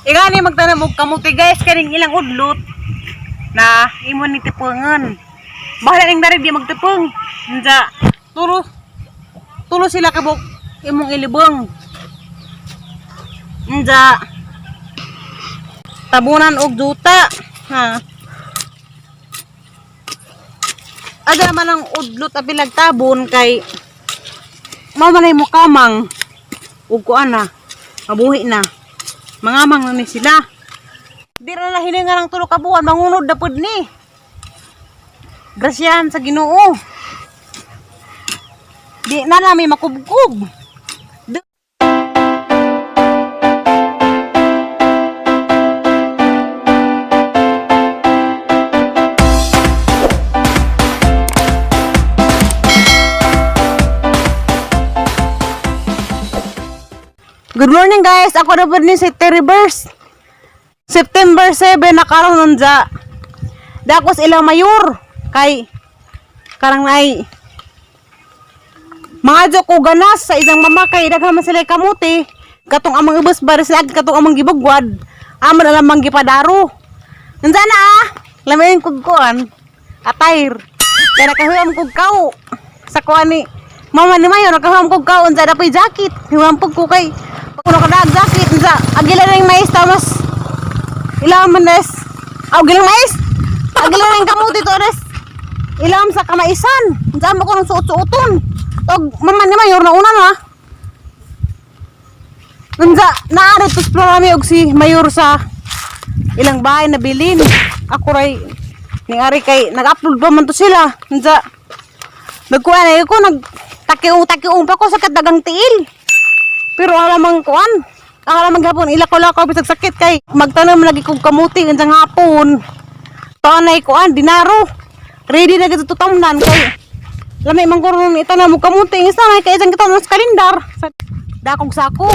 Igani magtanam og kamuti, guys, kaning ilang udlot na imo ni tipungan. Bahala ning dari di magtipong. Unsa tulo tulo sila kabuk imong ilibong. Unsa tabunan og duta. Ha. Ada man ang udlot abilag tabon kay mao man ay mukamang ug kuan na mabuhi na. Mangamang na ni sila. Di ra na hininga ng tulo ka buwan, mangunod na pud ni. Grasyahan sa Ginoo. Di na nami makubkob. Good morning, guys. Ako na po ni si Terry Burst. September 7 na karon nunja. Dakos ilang mayor kay karang nay mga ko ganas sa isang mama kay daghan man sila kamuti katong amang ubos baris lag katong amang gibugwad amo na lamang gipadaro. Unsa na ah? Lamayin kog kuan attire. Kay nakahuam kog kaw sa kuan ni mama ni mayor, nakahuam kog kaw, unsa na po'y jacket. Huam pug ko kay pag kuno ka jacket, unsa agila na yung mais tamas ilam man des. Aw gilang mais. Agila na yung kamuti to des. Ilam sa kamaisan. Unsa mo ko nung suot-suoton. Og mama ni mayor na una na. Unsa naari tos plano og si mayor sa ilang bahay na bilin. Ako ray ning ari kay nag-upload pa man to sila. Unsa nagkuan ay ko nag takiung-takiung pa ko sa kadagang tiil. Pero alam ang kuan. Ang alam gapon ila ko lakaw bisag sakit kay magtanom lagi kog kamuti unsang hapon. Tanay kuan dinaro. Ready na gid tutamnan kay lami man ko ron itanam og kamuti ng sanay kay isang kita sa kalendar. Dakong sako.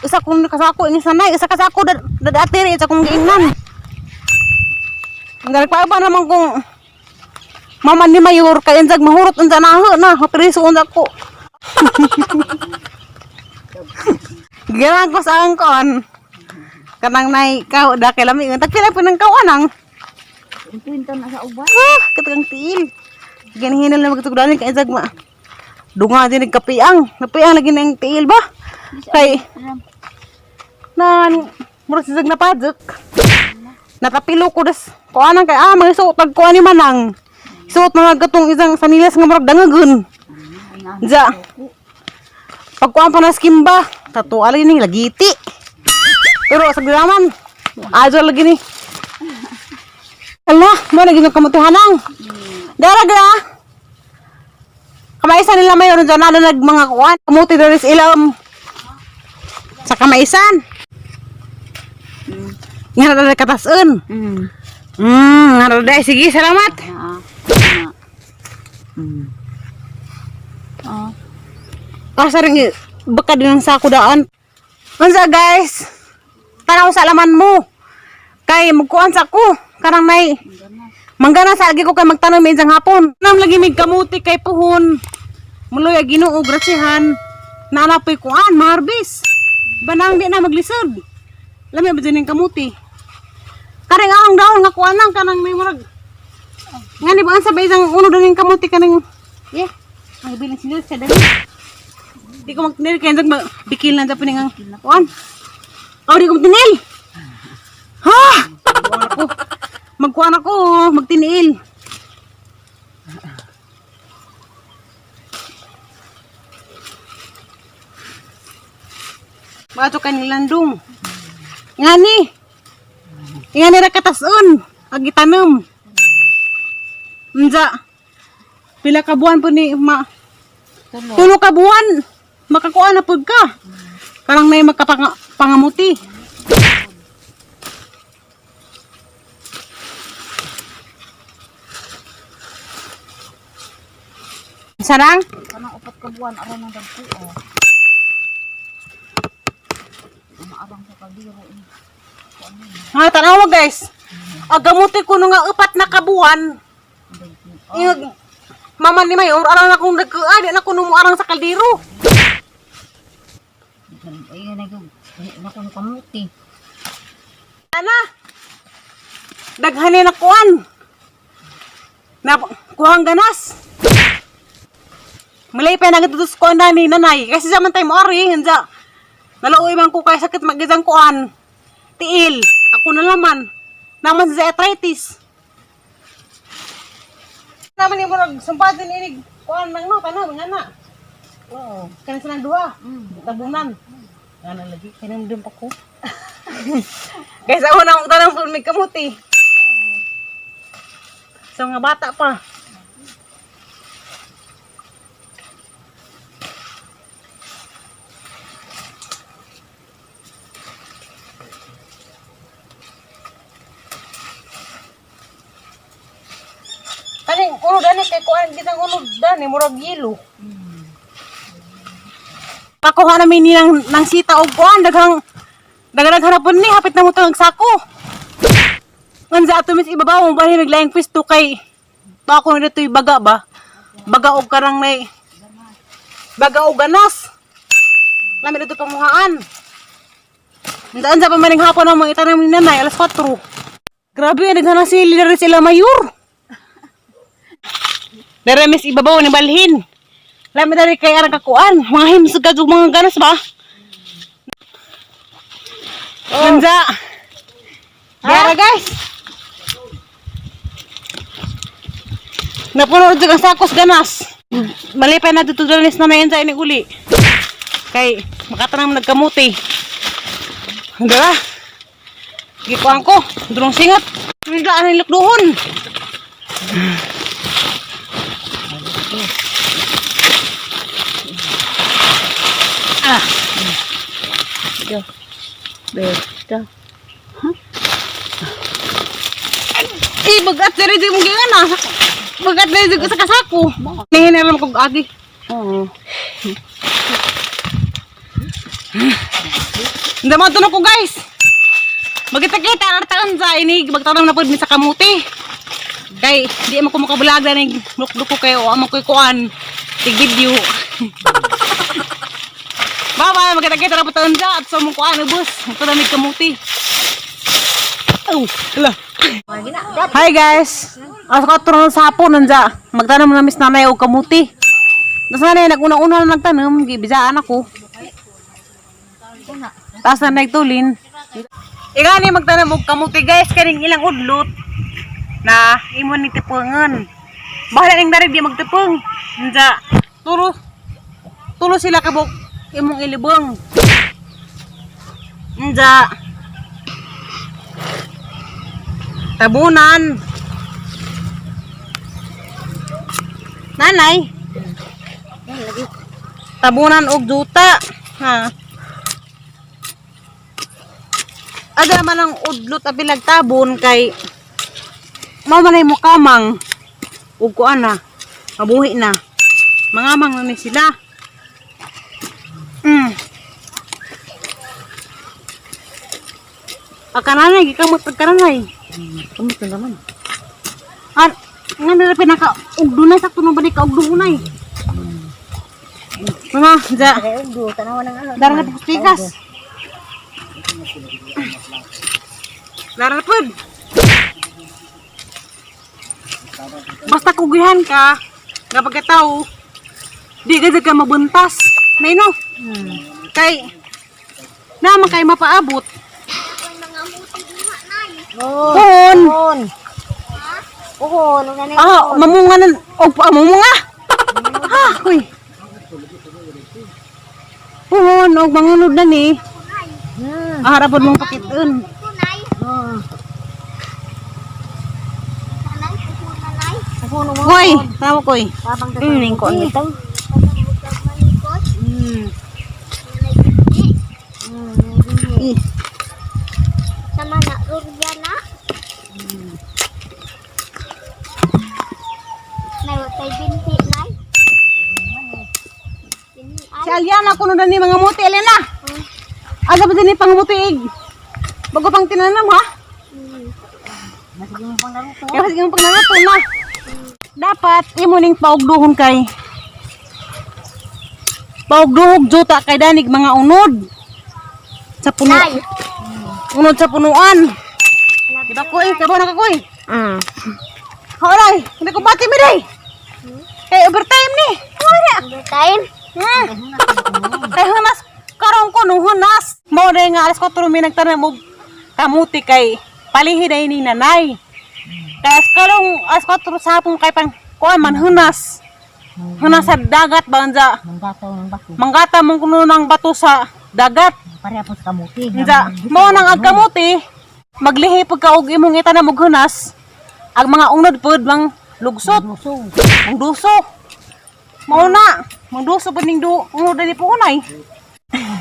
Isa kong kasako ing sanay, isa ka sako dad atiri isa kong giingnan. Ang pa naman kung mama ni mayor kay insag mahurot unsa na na priso unsa ko. Giran ko sa ang kuan. Kanang nay kaw da kay lami tagpila po ng kaw anang. Kwenta na sa uban. Ah, katagang tiil. Ginihinal na magtugdanin kay insag ma. Dunga din nagkapiang. Napiang lagi na yung tiil ba? Kay na murag sisag na pajek. Natapilo ko des. Kuan kay ah mga suot tag kuan ni manang. Suot mga gatong isang sanilas nga murag dangagon. Ja. Pagkuan pa na skimba, tato alin ning lagiti. Pero sa gulaman, ajo lagi ni. Ala, mo lagi ng kamutihanang. Dara gra. Kamaisan nila mayor dyan na nag mga kuan. Kamuti diri sa ilam. Sa kamaisan. Nga na katasun. Nga na. Sige, salamat. Ah. Ah. Asa rin baka din ang sako daan. Unsa, guys? Tanaw sa alaman mo. Kay magkuan sa ko. Karang may manggana sa agi ko kay magtanom minsan hapon. Nam lagi mig kamuti kay puhon. Muloy ang Ginoo grasihan. Naanapoy kuan maharbis. Banang di na maglisod. Lami ba din kamuti? Kareng ang daon nga kuan lang kanang may murag. Nga ni ba ang sabay isang uno din yung kamuti kaning. Yeah. Ang bilin siya sa dali. Di ko magtinil kaya nag bikil na sa piningang kuan. Oh, di ko magtinil. Ha! Magkuan ako. Magkuan ako, magtiniil. Bato ka nilandong. Ngani. Ngani ra katason. Agi tanom. Unsa? Pila ka buwan po ni ma Tulo. Tulo ka buwan. Makakuha na pud ka. Karang may makapangamuti. Sarang? Kanang upat ka buwan aron ng dagko oh. Umaarang sa kaldero eh. Nga, tanawa, guys. Agamuti ko nga upat na kabuwan. Ingag, mama ni Mayor, arang akong nagkuha, di na ko arang sa kaldero. Ay, nag na kuno kamuti. Ana. Daghanin na kuan. Na kuhang ganas. Malay pa nagtutos ko na ni nanay kasi sa man time ori hanza. Nalauy man ko kay sakit magizang kuan. Tiil. Ako na laman. Naman sa arthritis. Naman yung murag sumpatin inig kuan nang no tanaw nga na. Oo. Kanin sa nang duha. Tabunan. Ana lagi kinamdum pa ko. Guys, ako na akong tanang may kamuti. Sa mga bata pa. Kaning ulo dani kay kuan kitang ulo dani murag yelo. Pakuha namin ni ng sita og kuan daghang daghang hanapon ni hapit na mo to ang sako. Ngan sa ato mis ibabaw mo bahin naglaing pwesto kay to ako na dito'y baga ba? Baga og karang nay baga og ganas. Lami dito pamuhaan. Daan sa pamaning hapon ang mga itanam ni nanay alas 4. Grabe, naghanang sili na rin sila mayor. Dara mis ibabaw ni balhin. Lami dari kay arang kakuan, mga himsog ka mga ganas ba? Ganza. Dara guys. Napuno jud ang sakos ganas. Malipay na dito danis na nayan sa ini uli. Kay makatanam nagkamuti. Dara. Gikuan ko, durong singat. Biglaan ang lukduhon. Ah. Go. Besta. Eh, bagat diri di mo giyan ah. Bagat diri di ko sa kasako. Nihin na kog agi. Oo. Hindi mo tunog ko guys. Magkita-kita artaan sa inig magtanong na pud mi sa kamuti. Kay di mo ko makabulag na ning lukduk ko kayo o amo ko'y kuan tig video. Bye bye, magkita-kita na po taon dyan at sa mong kuan ubos. Magpadamig kamuti. Oh, hala. Hi guys. Alas 4 na sa hapon nanja. Magtanam na mis nanay og kamuti. Tapos nanay naguna-una na nagtanam, gibisaan ako. Taas na nagtulin. Ika ni magtanam og kamuti guys kaning ilang udlot na imo ni tipungan. Bahala ning dari di magtipong. Nja tulo tulo sila kabuk imong ilibong. Nja tabunan. Nanay. Tabunan og duta. Ha. Aga man ang udlot abilag tabon kay mao man ay mukamang ug kuan na mabuhi na. Mangamang na ni sila. Akananay gikamot pagkaranay. Kamot na naman. Ar nga nila pinaka ugdunay sakto nung balik ka ugdunay. Mga ja Kay ugdo, tanawa ng ano. dara na po pikas. Dara na pod. Basta kugihan ka, nga pagkatao, di ka ka mabuntas. Nay no. Kay naman kay mapaabot. Oh. Pohon. Uhon. Uhon, una na. Ah, mamunga na. Oh, ah, mamunga. Ha, uy. Pohon, og mangunod na ni. Ah, harapon mong pakiton. Oh. Uhon, uhon. Koy, tama koy. Tabang Ning ko ang ito. Eh, Sama na rurya na. Nay, watay binti, nay. Binti, ay. Si Aliana kuno na ni mga muti, Aliana. Aga ba din ni pangmuti ig? Bago pang tinanam ha? Masige mo pang naluto. Kaya sige mo pang naluto na. Dapat imo ning paugduhon kay paugduhog juta kay danig mga unod sa puno. Nay. Unod sa punuan. Di ba, Koy? Kabo na ka, Koy? Horay, hindi ko bati mi day. Eh, overtime ni. Wala. Overtime? Kay hunas karon ko no hunas. Mao day nga alas 4 mi nagtanam og kamuti kay palihi day ni nanay. Kay as karong alas 4 sa hapon kay pang kuan man hunas. Hunas sa dagat banza. Manggataw ng bato. Manggata mong kuno ng bato sa dagat. Pareha po sa kamuti. Unsa mao nang ang kamuti maglihi pag ka og imong itanam og hunas. Ang mga unod pod mang lugsot. Duso. Mang duso. Mao na. Mang duso pud ning du unod dali po unay.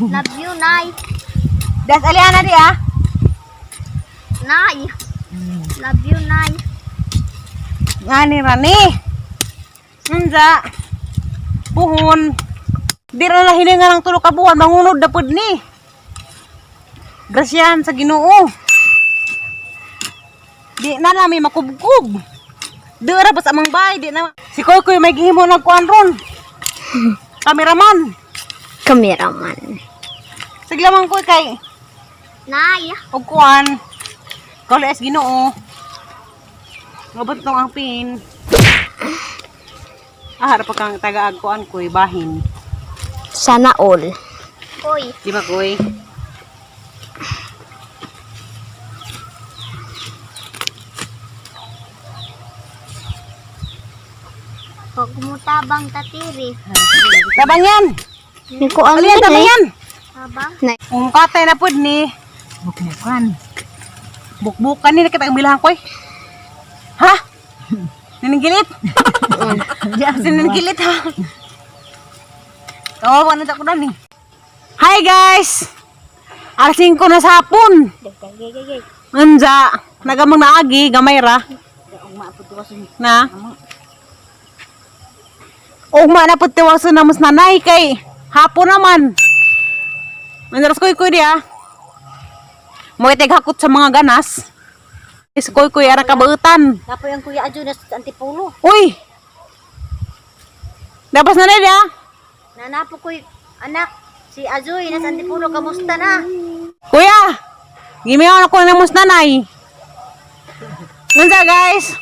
Love you, Nay. Das aliana di ah. Nay. Love you, Nay. Ngani rani. Unsa? Puhon. Di ra na hininga ng tulo ka buwan mangunod na pud ni. Grasyahan sa Ginoo. Di na nami makubkub. Di ra ba sa amang bahay, di na. Si Koy Koy may gihimo ng kuan ron. Kameraman. Cameraman. Sige lamang koy kay Nay. og kuan. Kauli as Ginoo. Ngabot tong ang pin. Ah, harap kang taga-ag kuan koy bahin. Sana all. Uy. Di ba koy? Pag mutabang tatiri. Tabang yan. Hindi ko ang Aliyan, tabang yan. Tabang? Kung katay na pud ni, Bukmukan. bukbukan ni nakita ang bilahan koy. Ha? Nininggilit? Siningilit ha. Kawawa na ako dan eh. Hi guys! Alas 5 na sa hapon. Unja, nagamang naagi, gamay ra. Na? Ugma na pud tiwason na mas nanay kay hapon naman. Mandaras koy koy diya. Mo hakot sa mga ganas. Is koy koy ara kabautan. Napoy ang Kuya Ajo na sa Antipulo. Uy! Dapas na diya. Nanapo ko'y anak. Si Ajoy nasa Antipulo. Kamusta na? Kuya! Gimiyaw na ko na mas nanay. Nunsa guys?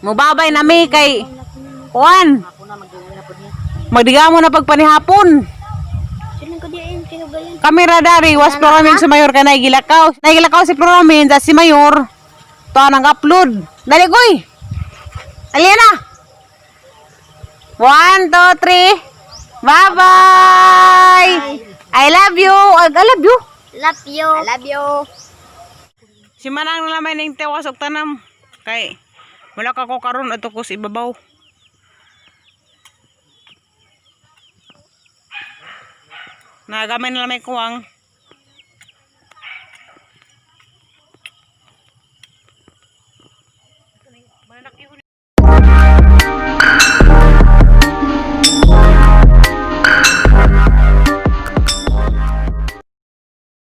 Mubabay na mi kay Kuan. Magdigamo na pagpanihapon. Sino ko diyan? Sino ba yun? Kamera dari was Floramin sa mayor ka naigilakaw. Naigilakaw si Floramin sa si mayor. To ang upload. Dali koy. Aliana. 1, 2, 3. Bye-bye. I love you. I love you. Love you. I love you. Si Manang na lamay ning tewas og tanam kay wala ka ko karon ato ko sa ibabaw. Nagamay na lamay kuwang.